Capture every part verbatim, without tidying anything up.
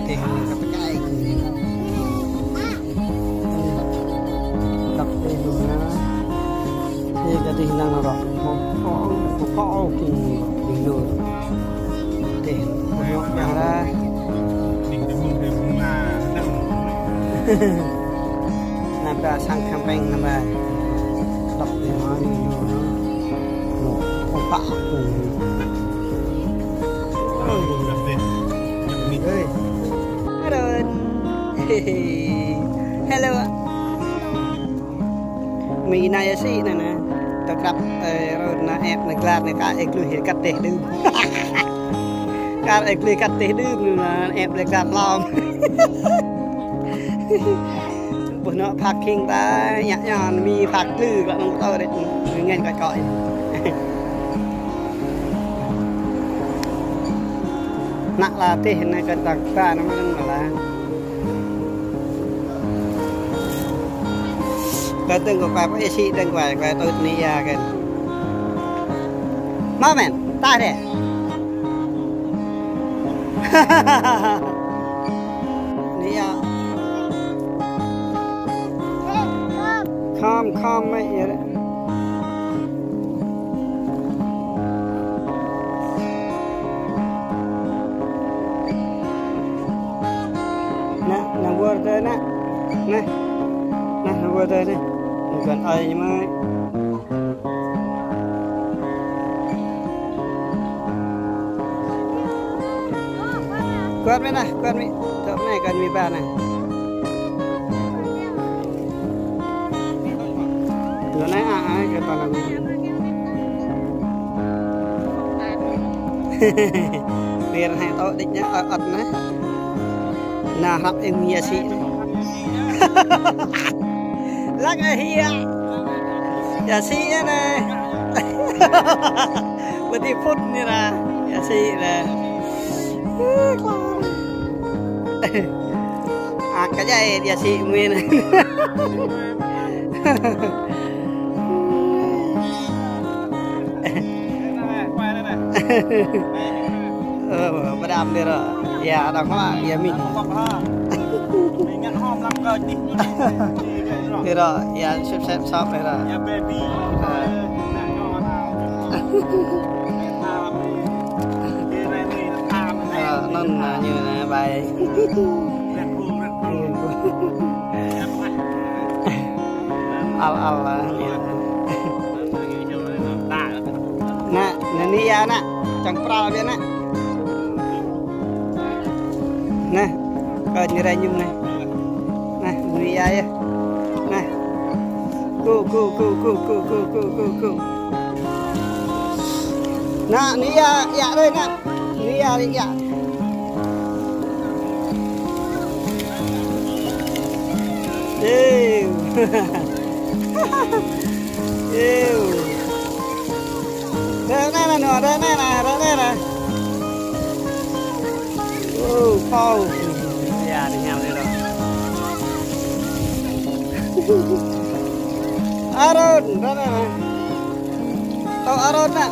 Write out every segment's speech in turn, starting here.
Teh kăt kai. Tăp teh lu na. Teh kăt teh năng rŏ. Pô, pô, pô, pô, pô, pô, pô. Teh. Pô, pô, pô. Nă ba sang khăm peng nă ba. Tăp teh mă ni lu na. Pô, pô, pô. Hello. Hello. Mi nai asi nă nă. Tơ krăp, ơ, rơ nă ĕp nă glar nă kar ĕp lui hĭ kăt teh đưm. Kar ĕp lui kăt teh đưm nă ĕp lui glar lom. Ƀuh nŏ parking ta, ñă ñăn mi park klư, lă nŏng tơ đĕč, ngăn koi koi. Nă la teh, nă kơ tăk ta, nă mă nă la. Kơ tơ̆ng kơ kuai, pơ ê si tơ̆ng kuai, kuai tơ̆t ni ya kơ. Mă men, ta đĕ. Ni ya. Khom, khom mă ya. Nă, nă wơr tơ nă. Nă. Nă, nă wơr tơ nă. Kăn ai mă. Kuat mă nă, kuat mă. Tŏ mă nă, kuat mă ba nă. Lơ nă, a, a, kơ ta lăng. Pir hai tŏ đĕč nă, ăt, ăt nă. Nă hrăp ĕng ya si. Lăng ơ hia. Ya si nă. Bơti phŭt ni ra. Ya si nă. Ơ, kơ jai ya si mui nă. Ơ, bơdam đi ră. Ya, đang hoa, ya mi. Đi ră, ya sep sep sop đi ră. Ơ, nŭn nă ñu nă bai. Al al lah. Nă, nă ni ya nă. Čang pral biă nă. Nă, kơ ni rai ñum nă. Nă, ni ya ya. Nă. Ku, ku, ku. Nă, ni ya, ya rai nă. Ni ya, ni ya. Ê. Ê. Ră nă nă nă, ră nă nă, ră nă nă. Ô, pô. Ya, ni ñam ni ră. Arôn, ră nă nă. Tơ arôn nă.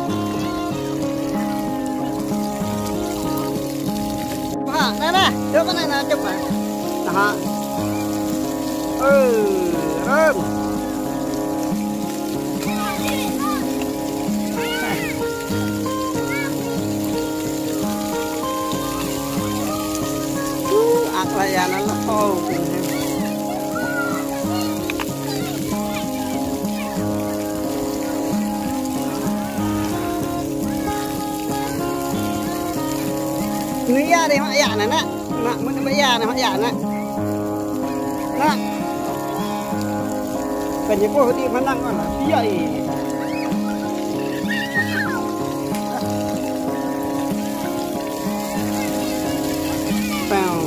Ha, nă nă, čŏp nă nă, čŏp nă. Ha. Ơ, arôn. Ơ, ak la ya nă la pô. Nui ya dih mak ya nă nă. Nă, mơ̆n mak ya nă, mak ya nă. Nă. Kơ ñu pô dih mơnăng nă. Pia ih. Pao.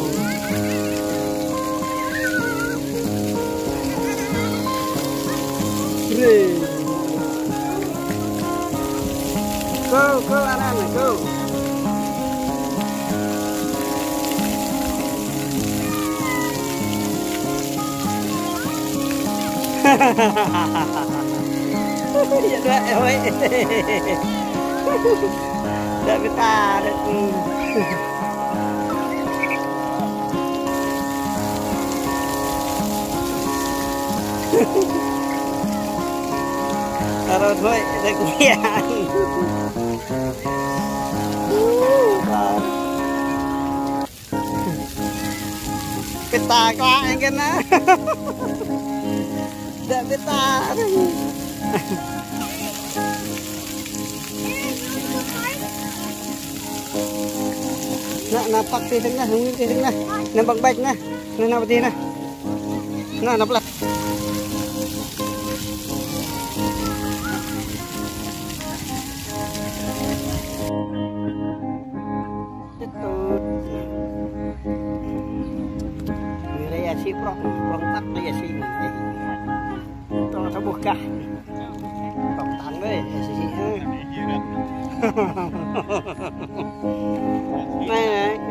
Rê. Go, go, Anan, go. Ya, đuaĭ, ơi. Đuaĭ pơ ta, đuaĭ. Arôn hơi, đek kiăng. Pita klă anh kena. Đek pita. Nă, nă, păk ti tơng nă, hung ti tơng nă. Nă, băng bạch nă. Nă, nă, pơti nă. Nă, nă, plăk. Tut. Người đây là si prong, prong tắt đây là si. Tơ tơ ƀuh kah. Tong tang deh, isi, isi. Nè,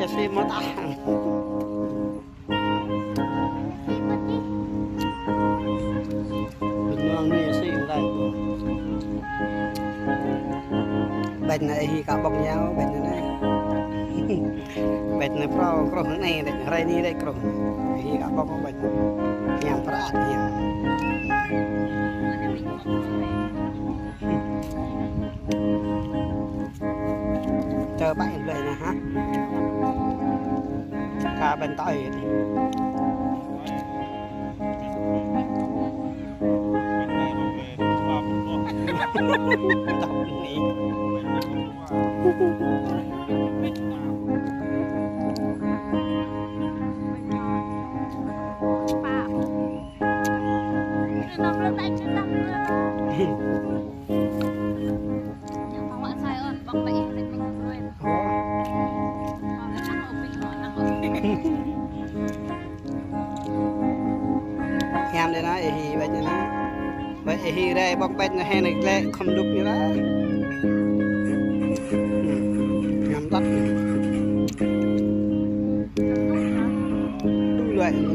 isi mơ̆ tah. Bơnuang nè, isi ngai. Bĕt nă ih ka ƀŏk ñao, bĕt nă nè. Bĕt nă prŏng, krŏng nê, đĕč, hrơi nê đĕč krŏng. Ih ka ƀŏk bĕt. Ñam prăk, ñam. Čơ ƀă ih blơi nă hă? Ka bĕn tơi. Hiam đê nă, ih hi bĕt nă. Bĕt ih hi rê ƀŏk bĕt nă, hê nă glĕ khŏm đŭk nă. Hiam tăt. Đu luai nă.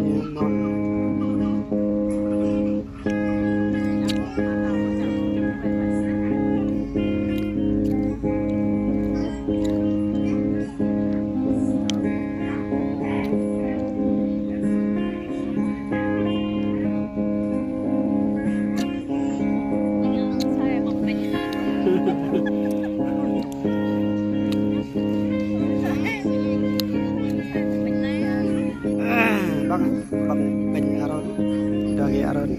Băng, băng, băng arôn. Dagi arôn.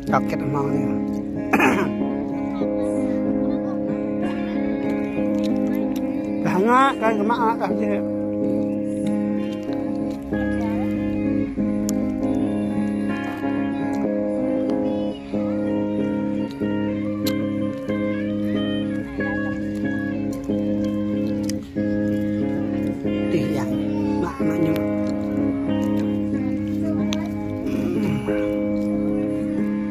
Chọc kết mong nè. Kah ngă, kah ngă, kah ngă, kah ngă. Tih yang, mă, mă ñu.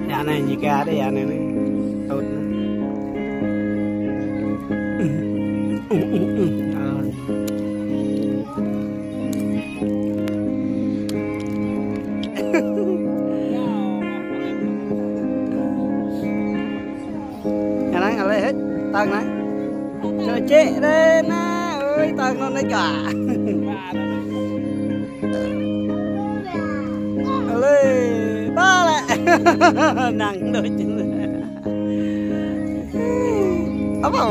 Yang anai ñu ka dêh, yang anai nê. Tŭt nê. Yang anai alai hĕt, tang anai. Čơ čĕ đê nă, ơi, tang anŭn đôč kah. Alai, ba lĕ. Năng đôč. Apa?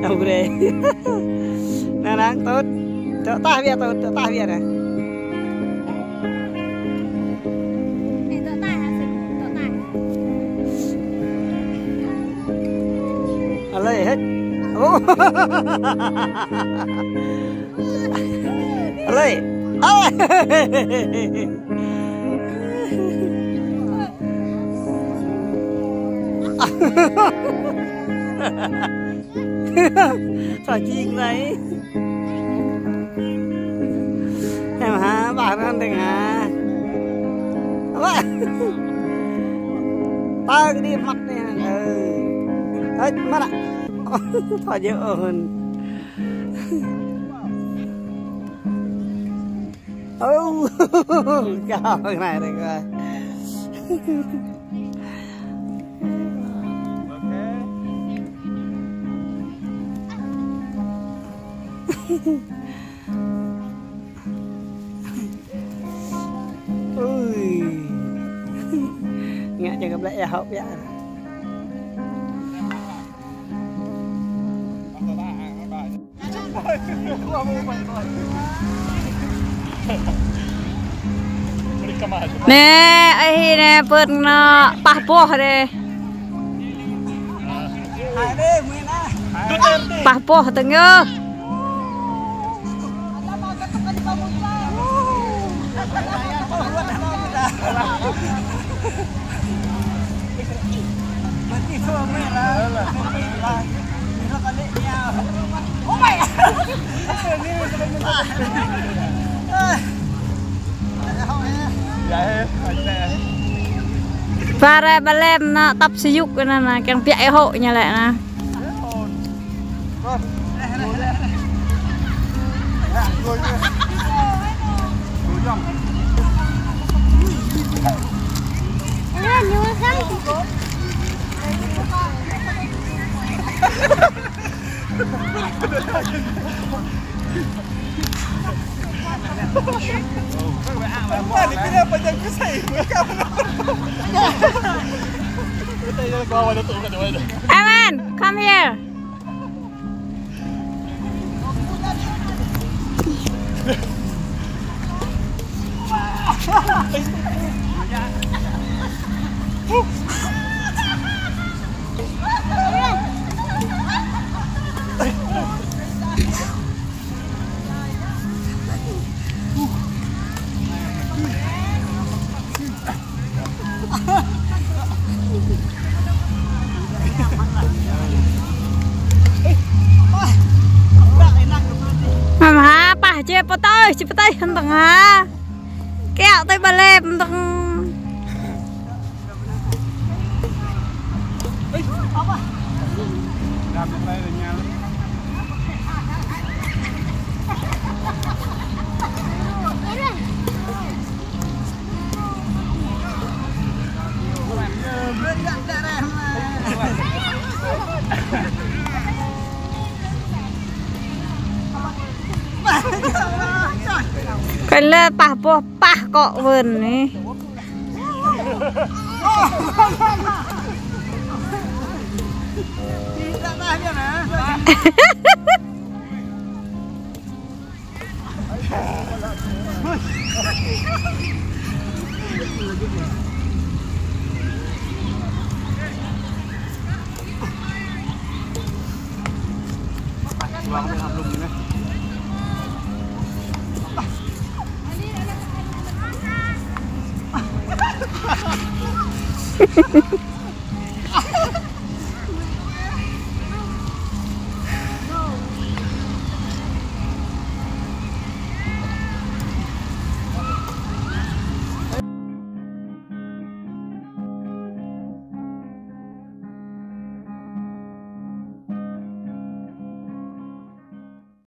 Abre. Nă, nă, tŭt. Tŭt tah biă, tŭt, tŭt tah biă nă. Alai, hĕt. Ô. Alai. Alai. Thâo jing anai. Em hă, ƀah anŭn tơng hă. Ƀah. Tơng đĭ măt anai. Ơ. Ơ, mă nă. Thâo jing ôh. Ô, kâo nai rek kơ. Ui. Ngă čang kơ blĕ ia hŏk ia. Nê, ơ hi nê, pơ̆t nô, pah boh đê. Pah boh tơ̆ng yơh. Ba rai ba lem nă, tăp si yŭk nă, nă, kiăng piă ih hŏk ñu lĕ nă. Evan, come here. Mă ha, pah či pơtơi, či pơtơi hăng tơ̆ng ha. Kiăo tơi ba lem tơ̆ng. Kơ lĕ pah boh pah kŏ wơn anai.